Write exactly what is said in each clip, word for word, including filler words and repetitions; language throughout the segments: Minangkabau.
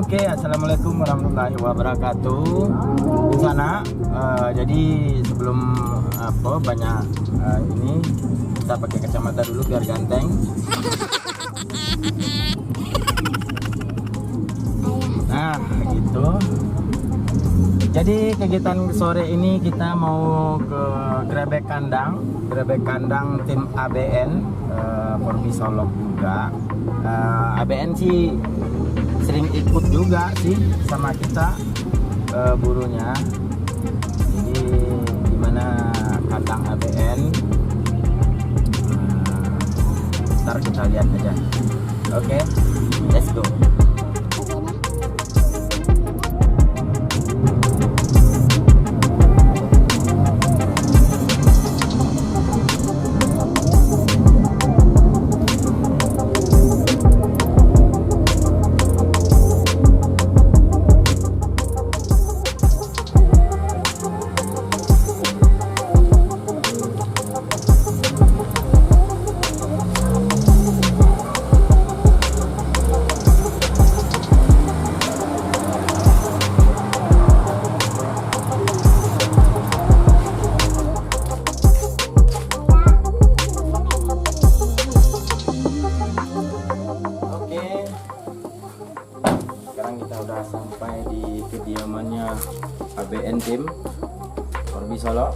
Oke, assalamualaikum warahmatullahi wabarakatuh. Di sana, eh, jadi sebelum apa banyak eh, ini kita pakai kacamata dulu biar ganteng. Nah, gitu. Jadi kegiatan sore ini kita mau ke Grebek Kandang, Grebek Kandang tim A B N, eh, Porbi Solok juga. Eh, A B N sih sering ikut juga sih sama kita, eh, burunya. Jadi gimana kandang A B N? Eh, ntar kita lihat aja. Oke, let's go. Oke. Sekarang kita udah sampai di kediamannya A B N tim Porbi Solok.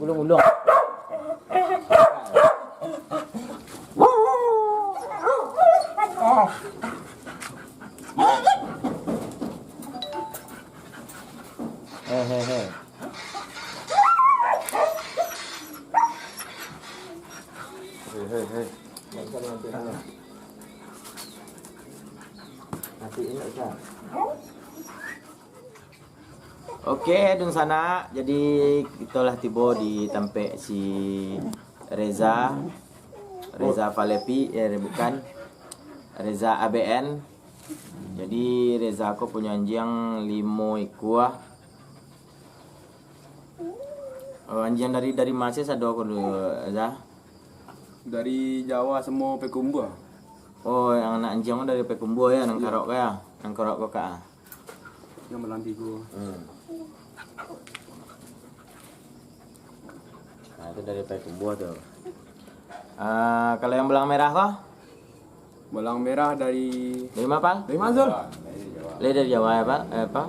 Ulung-ulung. Hehehe. Hehehe. Mati ini, Kak. Oke, dunsanak, jadi kita lah tibo di tampek si Reza, Reza Falepi, eh, bukan, Reza A B N. Jadi Reza ko punyo anjiang limo ikua. Oh, anjiang dari, dari ma se ado ko dulu, Reza? Dari Jawa samo Payakumbuah. Oh, yang anak anjiang dari Payakumbuah ya, nan karok ko ya? Nan karok ko, Kak? Yang belang tigo. Hmm. Nah, itu dari Payakumbuah tu. Ah, kalau yang belang merah ko? Belang merah dari Dari ma, Pak? Dari ma, Zul? Dari Jawa ya, Pak? Eh, Pak?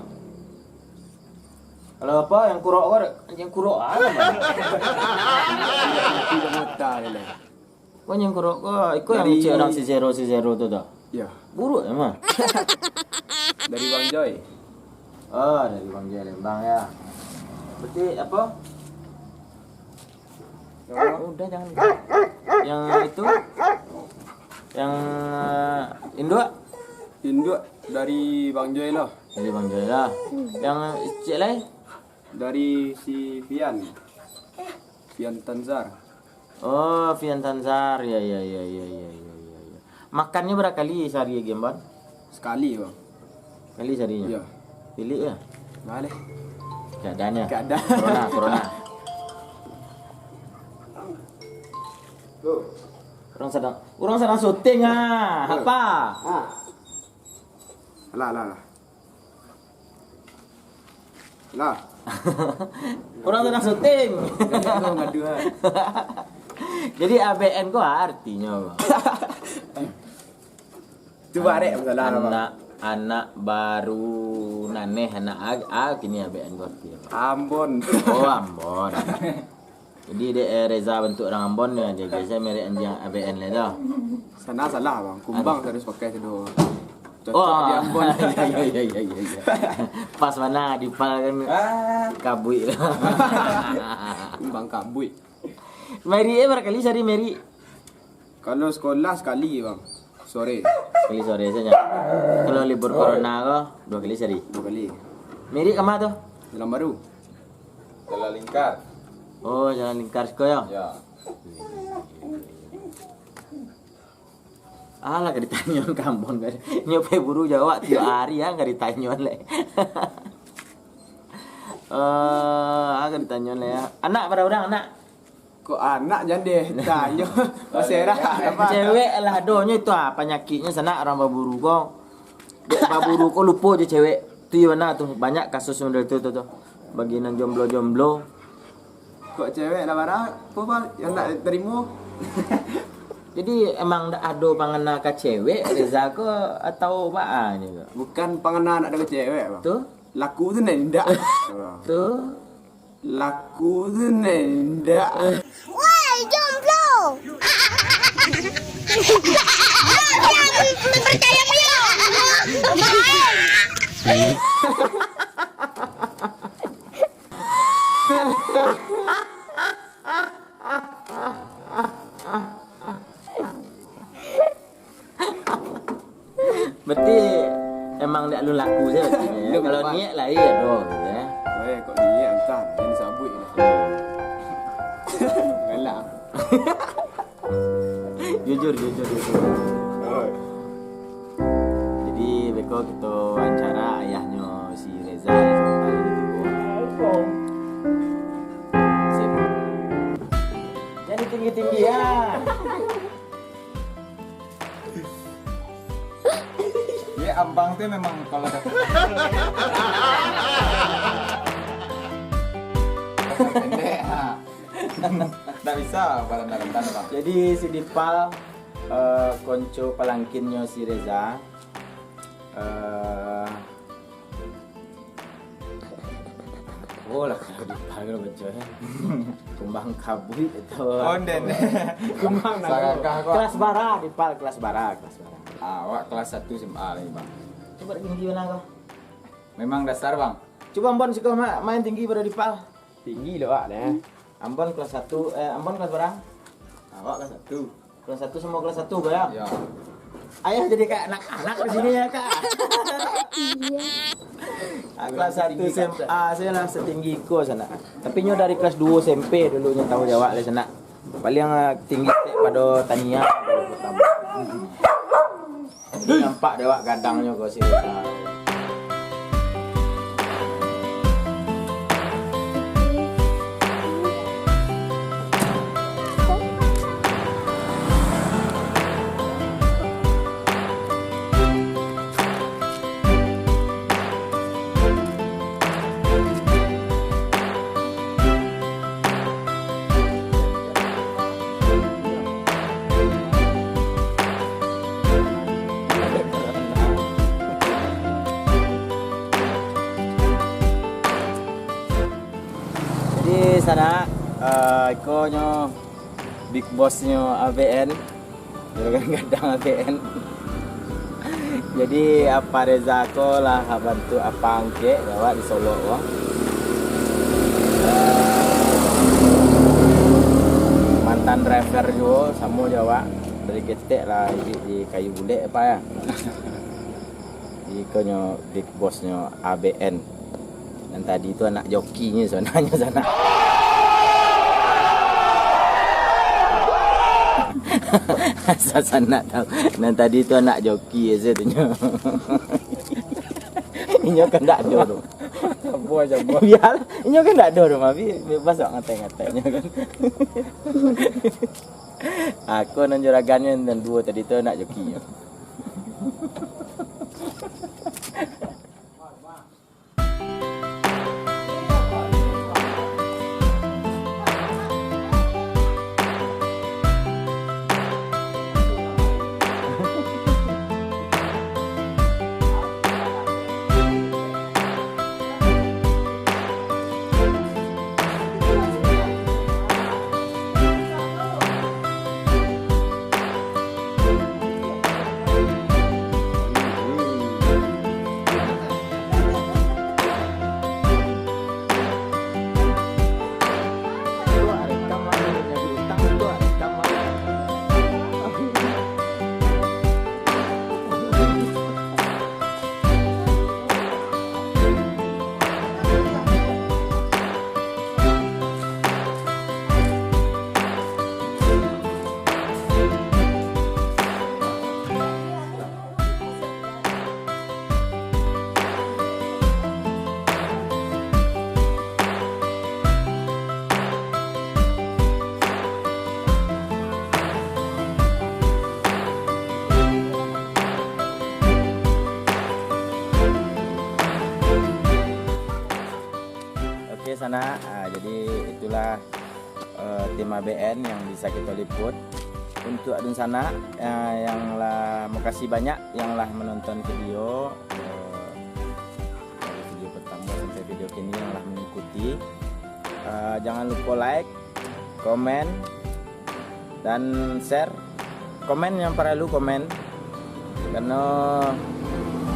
Kalau apa yang kurok ko, yang kurok apo, Pak? Mati dah mata dia lah. Ko nyengkurok ko, iko yang Dari cek urang si Zero, si Zero tu doh? Ya. Buruak emang. Dari Bang Joy. Oh, dari Bang Joy Lembang ya. Berarti apa? Ya Allah. Udah, jangan. Yang itu? Yang, eh, induak? Induak dari Bang Joy lah. Dari Bang Joy lah. Yang cek lai? Dari si Fian. Fian Tanzar. Oh, Fian Tanzar. Ya, ya, ya. Makannyo bara kali sahari, Gembon? Sakali, Bang. Sakali saharinyo? Iyo. Pilik ya? Baleh. Keadaannyo? Keadaan. Corona, corona. Tuh. Urang sadang, urang sadang syuting ah. Tuh. Apa? Ah. Alah, alah, alah. Lah. Urang sadang syuting. Jadi A B N ko artinyo, Bang? Cubo arek masalah, Bang. Anak, anak baru naneh, anak a, a kini A B N ko artinyo, Bang? Ambon. Oh, Ambon. Jadi dek, eh, Reza bantuak urang Ambon yo, jadi biaso merek anjiang A B N lai doh. Sana salah, Bang. Kumbang harus pakai tu doh. Cocok di Ambon. Iya, iya, iya, iya, iya. Pas bana Dipal kan. Ah. Kabuik lah. Bang kabuik. Mary, eh, bara kali sari, Mary? Kalau sekolah sekali, Bang. Sore. Sekali sore saja. Kalau libur corona ko, dua kali sari. Dua kali. Mary kama tu? Jalan Baru. Jalan Lingkar. Oh, Jalan Lingkar siko yo? Ya. Alah, ka ditanyo ka Ambon kan. Nyo pai buru jawab tiok ari, ah, ka ditanyo lai. Eh, ah, ka ditanyo lai, ah. Anak bara urang, anak? Kok anak jan deh tanyo? Baserak apa? Cewek lah, adonyo itu, ah, panyakiknyo sanak urang baburu ko. Dek baburu ko lupo jo cewek. Tu yo bana tu, banyak kasus model tu, tu, tu. Bagi nan jomblo-jomblo. Kok cewek lah bara, apo, Bang, yang nak tarimo? Jadi, emang ndak ado pangana ka cewek, Reza ko, atau baa ni ko? Bukan pangana ndak ado ka cewek, Bang. Tu? Laku tu nan indak. Tu? Laku tu nan indak. Woi, jomblo! Percaya punya. Berarti emang dak lu laku saja berarti, ya. Kalau niat lah, iya doh, gitu, ya. Eh, kok niat, entah, jangan disabuik lah. Galak. Jujur, jujur, jujur. Oh. Jadi, beko kito wawancara ayahnyo si Reza, Reza Utari tu. Sip. Jadi tinggi-tinggi, ya. Ya, Ambang tu memang kalau dah pendek, ha. Ndak bisa barandah-randah, Bang. Jadi, si Dipal, eh, konco palangkinnyo si Reza, eh, oh lah, kalau Dipal kalau baco, eh. Kumbang kabuik atau Oh, den. Kumbang namo. Kelas bara, Dipal, kelas bara, kelas bara. Ah, awak kelas satu S M A lagi, Bang. Coba tinggi mana kau? Memang dasar, Bang. Coba Ambon siko ma-, main tinggi pado Dipal. Tinggi lo, Wak, deh. Ambon kelas satu, eh, Ambon kelas bara? Awak kelas satu. Kelas satu samo kelas satu, Kak, ya? Ya. Ayah jadi kayak anak-anak di sini ya, Kak? Iya. Ah, kelas satu S M A, saya lah setinggi ko sanak. Tapi nyo dari kelas dua S M P dulu nyo tahu jawab lah sanak. Paling, ah, tinggi tek pado Tania. Nampak dek awak gadangnyo ko sini. Jadi, sanak, eh, iko nyo big boss-nyo A B N. Juragan gadang A B N. Jadi, Apa Reza ko lah bantuak apa angkek, awak di Solok ko. Mantan driver juo, samo jo awak. Dari ketek lah, iduik di kayu bulek apa ya. Ikonyo big boss-nyo A B N. Nan tadi tu anak joki nyo sabananyo sanak. Asa sanak tahu. Nan tadi tu anak joki asa tu nyo. Inyo kan dak ado tu. Sabo, sabo. Biar inyo kan dak ado tu, mabi bebas awak ngatai-ngatai nyo kan. Ako nan juragannyo nan duo tadi tu anak joki nyo. Sanak, ah, jadi itulah, eh, tim A B N yang bisa kita liput. Untuk dunsanak, eh, yang lah, makasih banyak yang lah menonton video, eh, dari video pertama sampai video kini yang lah mengikuti. Eh, jangan lupa like, komen, dan share. Komen yang paralu komen, karena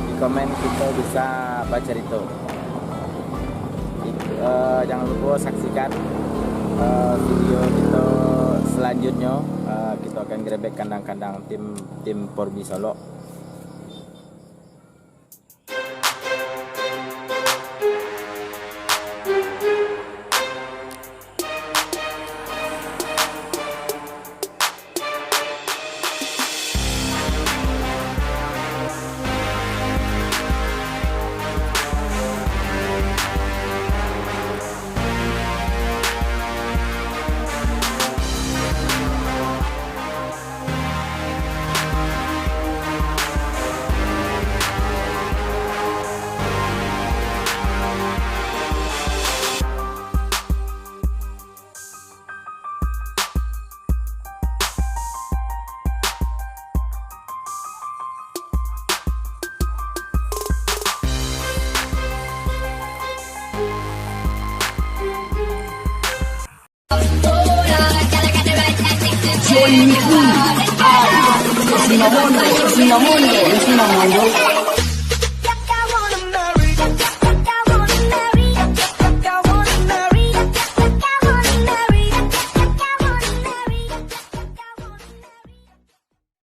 di komen kita bisa bacarito. Ik-, eh, jangan lupa saksikan, eh, video kita selanjutnya. Eh, kita akan grebek kandang-kandang tim, tim Porbi Solok.